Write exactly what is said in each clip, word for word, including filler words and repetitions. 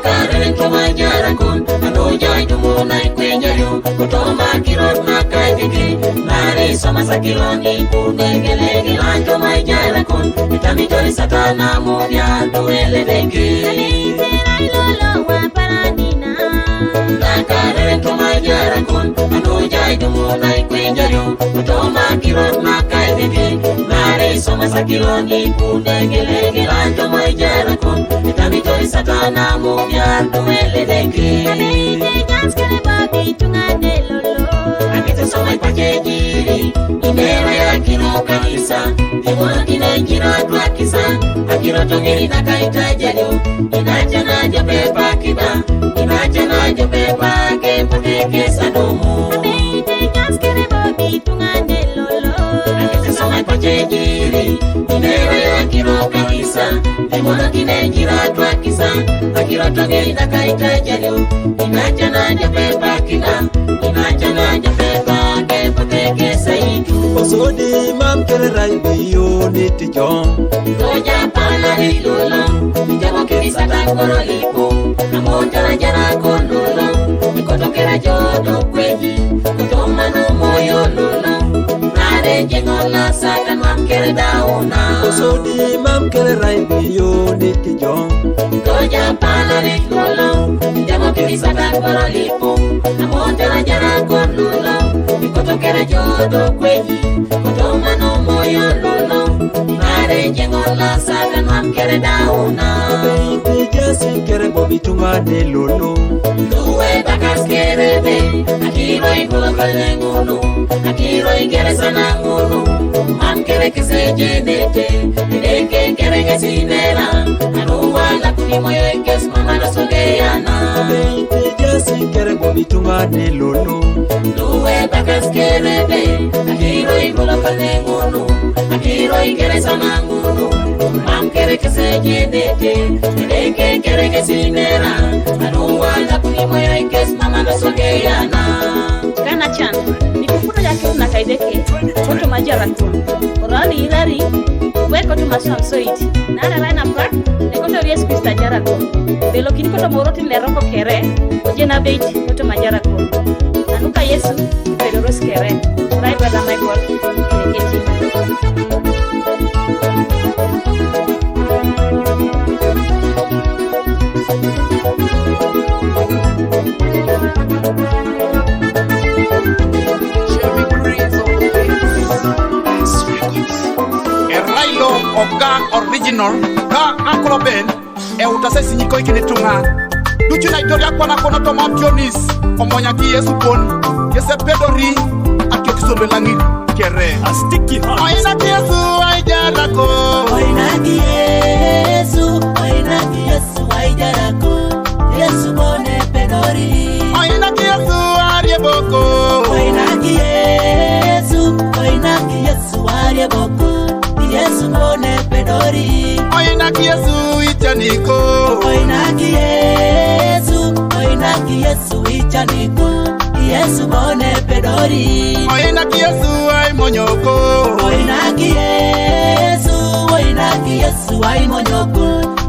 Karen to ma jara kun, anu jai to mo nai kwenja yo, kutoma kirot na kai diki, nari soma sa kiloni, kune gele gila to ma jara kun, itami to satana mo ya to ele diki. Karen to ma jara kun, anu jai to mo nai kwenja yo, kutoma kirot na kai diki, nari soma sa kiloni, kune gele gila to ma jara kun, itami to satana mo ya to ele diki. Kane ite jans kene babi tungane lolo. Akete soma pache jiri, imera ya kiro kanisa, imora kine jira kwa kisa, akiro tongeri na kaita jero, inacha na jope pa kiba, inacha na jope pa ke pake ke sadomo. Kane ite jans kene babi tungane lolo. Akete soma pache jiri, imera ya kiro kanisa, imora kine jira kwa kisa, akiro tongeri na kaita jero, inacha na jope pa kiba, inacha na jope pa ke pake ke saitu. Osodi mam kere rai biyo ni ti jong. Koja pala ri lolo, jabo kiri satan koro lipo, amota jara kon lolo, koto kera jodo kweji, koto mano moyo lolo, nare jengo la satan mam kere dauna. Osodi mam kere rai biyo ni ti jong. Koja pala ri lolo, jabo kiri satan koro lipo, amota jara kon lolo, koto kera jodo kweji, koto mano moyo lolo, nare jengo la satan mam kere dauna. Ite jasi kere bobi tungane lolo. Luwe bakas kere be, akiro igulo kale ngunu, akiro igere sana ngunu, mam kere kese jenete, deke kere ngesinera, anuwa la kuni moyo ikes mama na sogeyana. Ite jasi kere bobi tungane lolo. Luwe bakas kere be, akiro igulo kale ngunu, akiro igere sana ngunu, mam kere kese jenete, deke kere ngesinera, anuwa la kuni moyo ikes mama na sogeyana. Kana chan, ni kupuno ya kuru na kaideke, koto majara kun. Orani irari, we koto masam soit. Nara rana pra, ne koto ries pista jara kun. Belo kin koto morotin le roko kere, oje na beit, koto majara kun. Anuka Yesu, pero ros kere. Rai brother Michael, kere keti. Erailo oga original ka aklo ben e utase sinyiko ikini tunga. Duchu na itori akwana kono toma tionis. Omonya ki Yesu pon. Yese pedori. Akio kisombe langi kere. A sticky heart. Oina ki Yesu ai jara ko. Oina ki Yesu, oina ki Yesu ai jara ko. Yesu bone pedori. Oina ki Yesu arie boko. Oina ki Yesu, oina ki Yesu arie boko. Yesu bone pedori. Oina ki Yesu ichaniko. Oina ki Yesu, oina ki Yesu ichaniko. Yesu bone pedori. Oina ki Yesu ai monyoko. Oina ki Yesu, oina ki Yesu ai monyoko.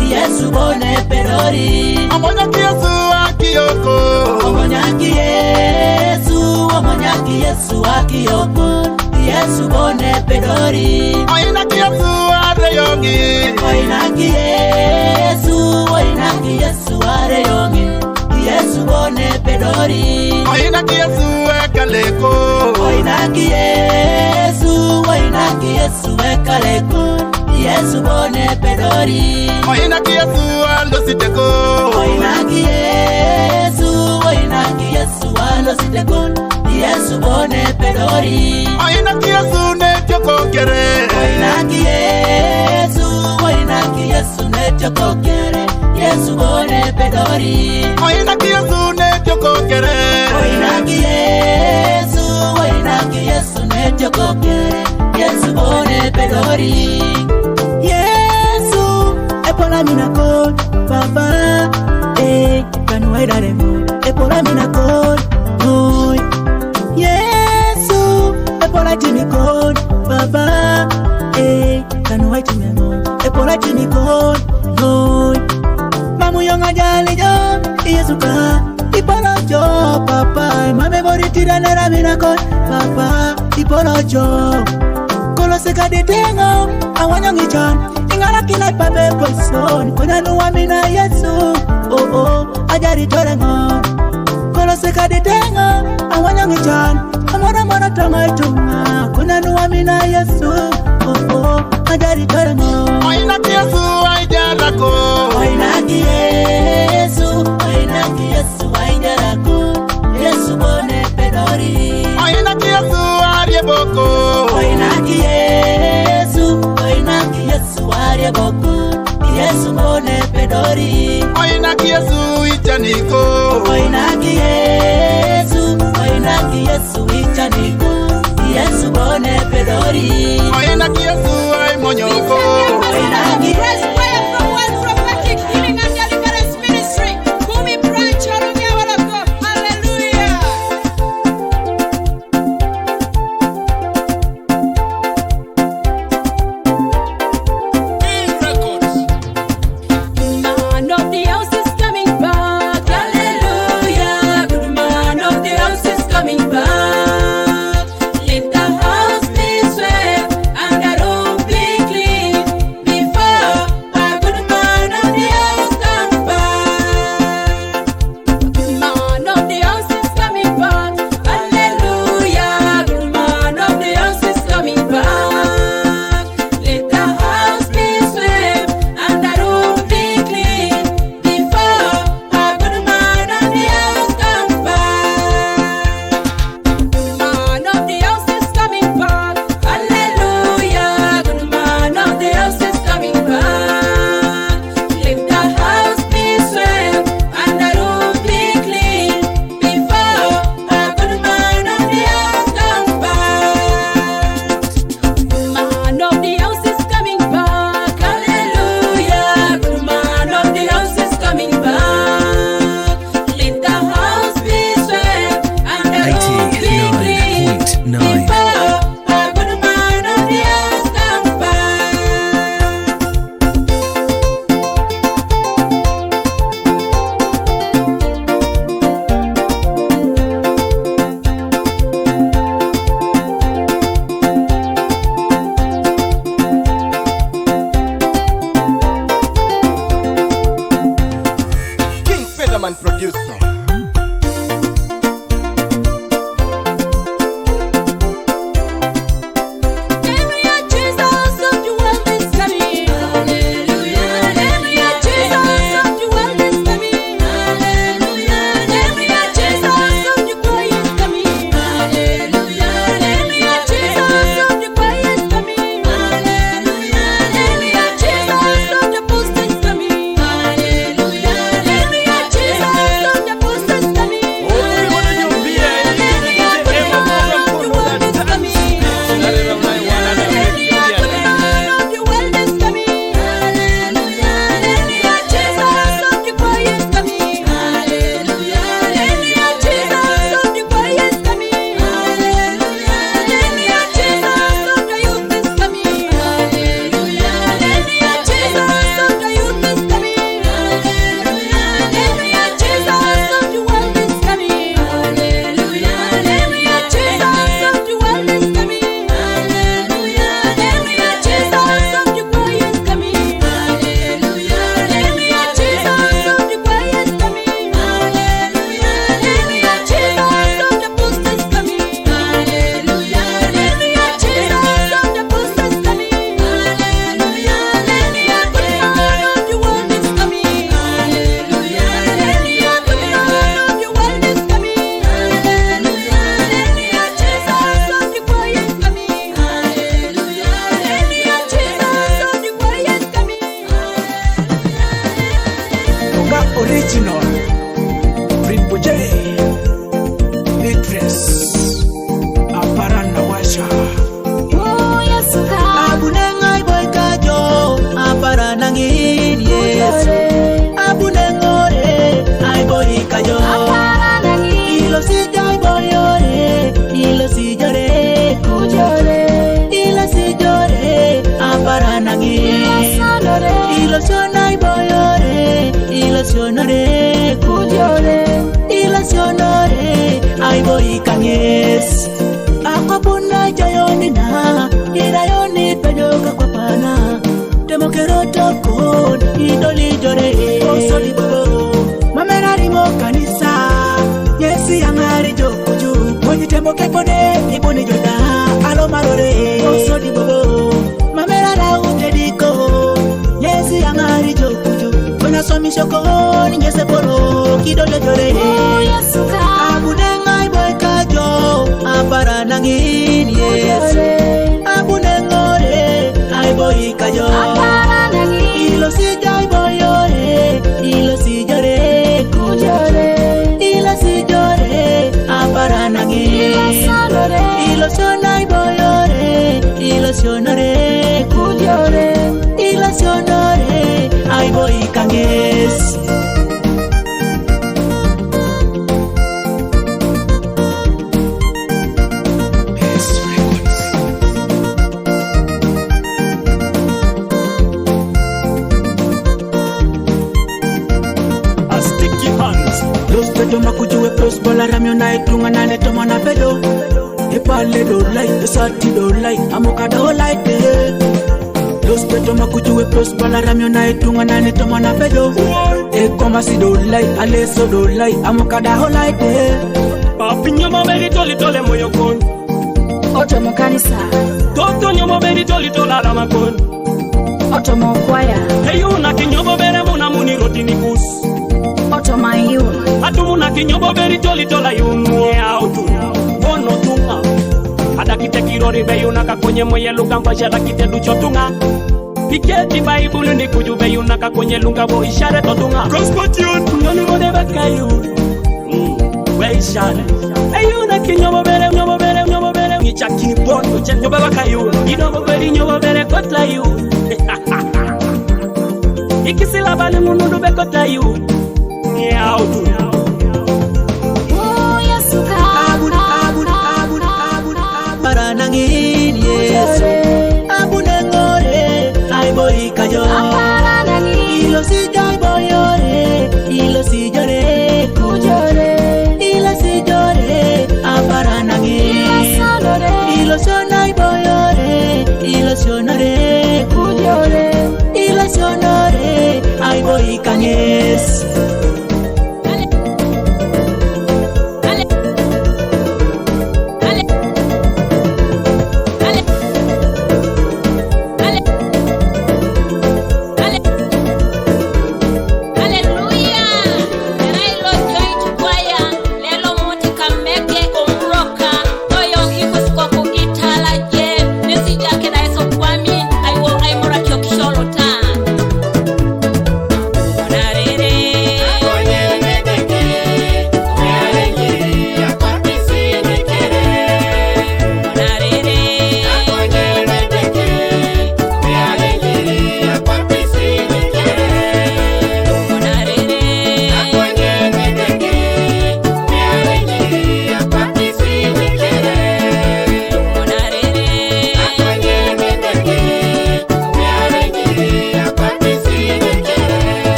Yesu bone pedori. Omonya ki Yesu akioko. Omonya ki Yesu, omonya ki Yesu akioko. Yesu bone pedori. Oina ki Yesu areyongi. Oina ki Yesu, oina ki Yesu areyongi. Yesu bone pedori. Oina ki Yesu ekaleko. Oina ki Yesu, oina ki Yesu ekaleko. Yesu bone pedori. Oina ki Yesu alositeko. Oina ki Yesu, oina ki Yesu alositeko. Yesu bone pedori. Oina ki Yesu ne tioko kere. Oina ki Yesu, oina ki Yesu ne tioko kere. Yesu bone pedori. Oina ki Yesu ne tioko kere. Oina ki Yesu, oina ki Yesu ne tioko kere. Yesu bone pedori. Yesu, epola mina ko, Baba. Eh, kanu waidare mo. Epola mina ko, noi. Yesu, epola timi ko, Baba. Eh, kanu waitimi mo. Epola timi ko, noi. Mamu yonga jali jo. Ida nera mina ko, papa, ipolo jo. Kolo se ka di tengo, awanyo ngi jan. Ingara kina pape poison, kuna nuwa mina Yesu. Oh, oh, ajari tore ngo. Kolo se ka di tengo, awanyo ngi jan. Amora mora tonga tunga, kuna nuwa mina Yesu. Oh, oh, ajari tore ngo. Oina ki Yesu, ai jara ko. Oina ki Yesu, oina ki Yesu, ai jara ko. Yesu bone pedori. Oina ki Yesu, arie boko. Oina ki Yesu, oina ki Yesu, arie boko. Yesu bone pedori. Oina ki Yesu, ichaniko. Oina ki Yesu, oina ki Yesu, ichaniko. Yesu bone pedori. Oina ki Yesu, ai monyoko. Oina ki Praise prayer from World Prophetic Healing and Deliverance Ministry. Kumi branch, Oromia, Oromia. Hallelujah. Man of the house is coming back. Hallelujah. Good man of the house is coming back. Let the house be swept and the room be clean before a good man of the house comes back. Man of the house is coming back. Hallelujah. Good man of the house is coming back. Let the house be swept and the room be clean before a good man of the house comes back. Man of the house is coming back. Hallelujah. Good man of the house is coming back. Let the house be swept and the room be clean before a good man of the house comes back. Man of the house is coming back. Hallelujah. Good man of the house is coming back. Let the house be swept and the room be clean before a good man of the house comes back. King Featherman producer. Original. Triple J. Beatrice. Aparana washa. Abune ngai boy kajo, aparana ngin Yesu. Abune ngore, ai boy kajo. Ilo si jai boy ore, ilo si jore, kujore. Ilo si jore, aparana ngin. Ilo sonai boy ore, ilo sonore, ku Boy Kanges. Akopuna jayoni na, ina yoni pedo kakwapana. Demo keroto kon, idoli jore, osodi bobo. Mamera rimo kanisa, yesi angari jokuju. Woni tembo kepode, iboni joda, alo marore, osodi bobo. Mamera da utediko, yesi angari jokuju. Kona somi shoko, ninge se polo, kidole jore. Oh, Yesu ka. Abune ngai boy kajo, apara nangin Yesu. Abune ngore, ai boy kajo. Apara nangin. Ilo si jai boy ore, ilo si jore, kujore. Ilo si jore, apara nangin. Ilo sonore. Ilo sonai boy ore, ilo sonore, kujore. Ilo sonore, ai boy Kanges. A sticky hands. Los pedo makujue plus bala ramyo na etunga na ne toma na pedo. E pale do lai, e sati do lai, amo kada o lai te. Los pedo makujue plus bala ramyo na etunga na ne toma na pedo. E koma si do lai, ale so do lai, amo kada o lai te. Papi nyomo beri toli tole moyo kon. Otomo kanisa. Toto nyomo beri toli tola lama kon. Otomo kwaya. Hey, una ki nyomo bere muna muni rotini kus. Otoma yu. Atumuna ki nyomo beri toli tola yunu ya otu. Bono tunga. Ada kite kirori be yuna ka konye moye luka mpasha da kite ducho tunga. Piketi Bible ni kuju be yuna ka konye lunga bo ishare to tunga. Gospel tune. Noni mone bakayu. Mm. We ishare. Eyuna ki nyobo bere, nyobo bere, nyobo bere. Ni chaki bon, ni chaki nyobo bakayu. Ino bo beri nyobo bere kotla yu. Ikisila bali munundu be kotla yu. Ni autu. Oh, Yesu ka. Abun, abun, abun, abun, abun. Para nangin Yesu. Abune ngore, ai boy kajo. Apara nangin. Ilo si jai boy ore, ilo si jore, kujore. Ilo si jore, apara nangin. Ilo sonore. Ilo sonai boy ore, ilo sonore, kujore. Ilo sonore, ai boy Kanges.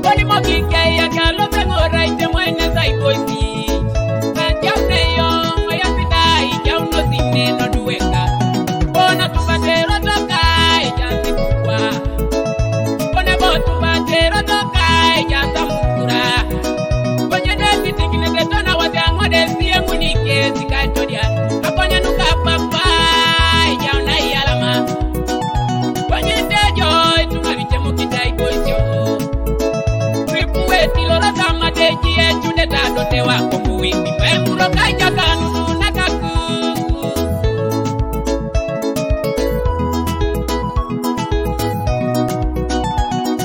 Boni mogi ke ya ka lo tengo rai te mo ene sai boisi. Ka jau ne yo, mo ya pita i jau no sine no dueka. Bona tu batero toka i jau si kukua. Bona bo tu batero toka i jau sa mukura. Bonye de sitingine de tona wa de ango de sie munike sika jodia. Aponya nuka papa i jau na yalama. Bonye de jo tu ma biche mukita i boisi. Ripuwe tilora tama de ji e chunde ta do te wa ko kuwi. Pe kuro ka ja ka nu na ka ku.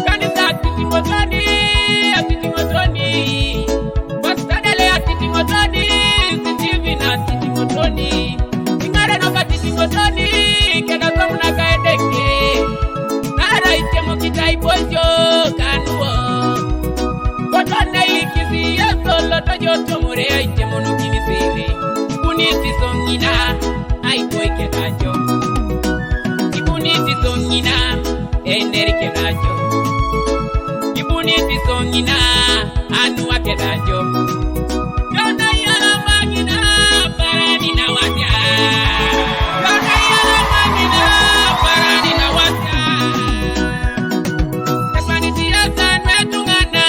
Kanisa titi motoni, atiti motoni. Pastor Dele atiti motoni, Steven atiti motoni. Ingare no ka titi motoni, kena somna ka edeke. Nara itemo kitai bojo kanuo. Kotone ikisi yeso loto joto mure itemo no kinisiri. Ibuni tisongina, ai koi kedajo. Ibuni tisongina, eneri kedajo. Ibuni tisongina, anua kedajo. Yona yala mangina, parani na watia. Yona yala mangina, parani na watia. Epanitia san metungana,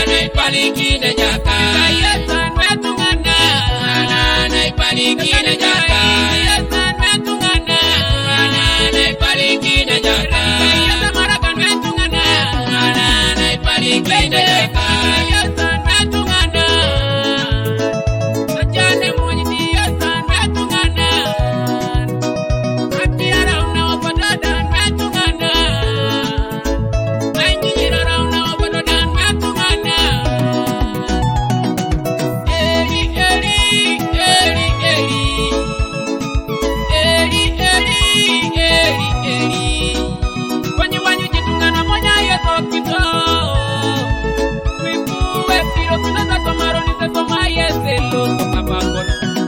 na ipaliki na jaka. Epanitia san metungana, na ipaliki na jaka. Epanitia san metungana, na ipaliki na jaka. Epanitia marakan metungana, na ipaliki na jaka. Epanitia san metungana. Ajane mwenye dia san metungana.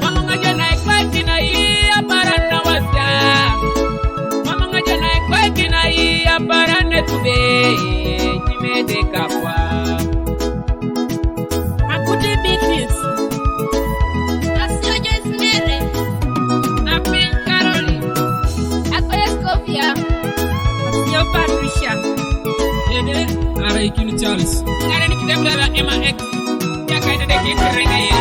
Mama ngaja na ikweki na iya parana wasia. Mama ngaja na ikweki na iya parane tube. Jimede kapwa. Akuti Beatrice. Asio Joyce Mary. Apin Caroline. Akoya Scovia. Asio Patricia. Ede ara ikin Charles. Ngare ni kitabla la Emma X. Ya kaita de kitabla ya.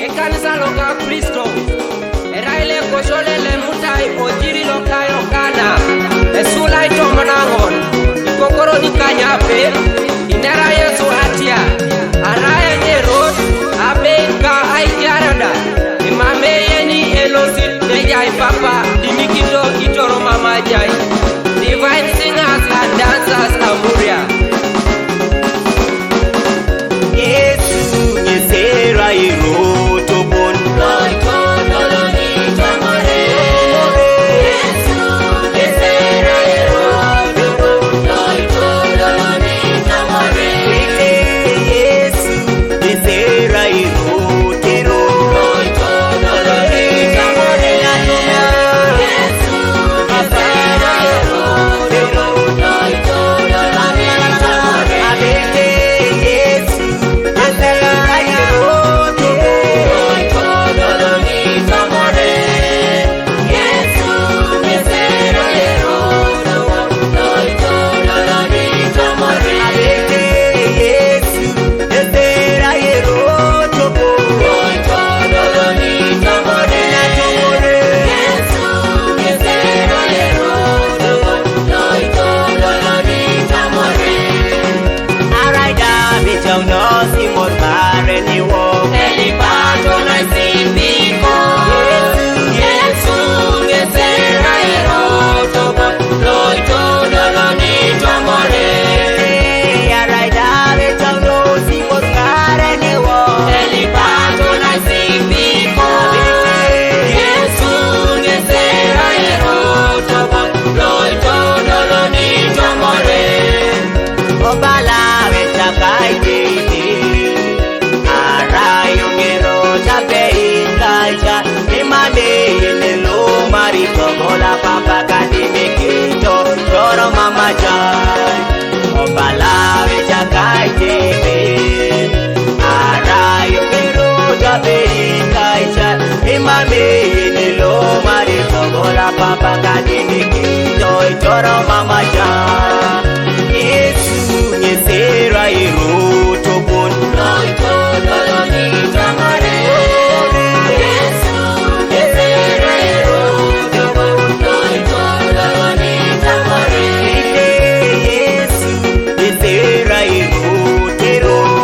Ekanisa loka Kristo, eraile koshole le mutai ojiri loka yokana, esula itomonangon, ikokoro ni kanyape, inera Yesu atia, araya nyerot, abe ka aijarada, imame yeni elosit nejai papa, dimikito itoro mama jai. Divine singers and dancers Amuria. Yesu nyesera iro topon. Para mama ja. Yesu nyesera ero tobun. Yesu nyesera ero tobun. Yesu nyesera ero tero.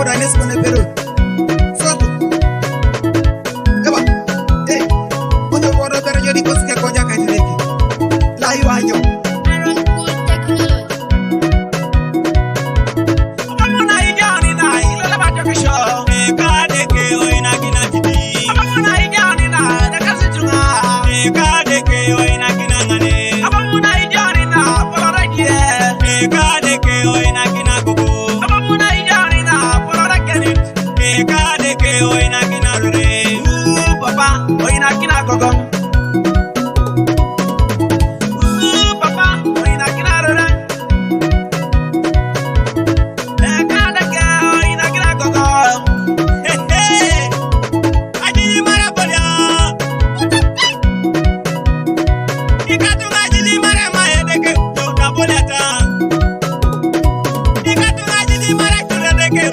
Ora nes kone pero. Soto. Eba. Eh. Ojo woro pero yo di kos ke koja ka ni leki. La yo ajo. Aaron Cool Technology. Abamuna ijani na ilo la bajo kisho. E ka de ke o ina kina titi. Abamuna ijani na de kasi tunga. E ka de ke o ina kina ngane. Abamuna ijani na polo rajie. E ka de ke o ina kina gogo. Abamuna ijani na polo rajie. E ka de ke o ina kina rore. Ooh, papa, o ina kina gogo. Ooh, papa, o ina kina rore. E ka de ke o ina kina gogo. Hey, hey. Ajiji mara bolia. Ikatu ajiji mara maedeke. Bolia ta. Ikatu ajiji mara turedeke.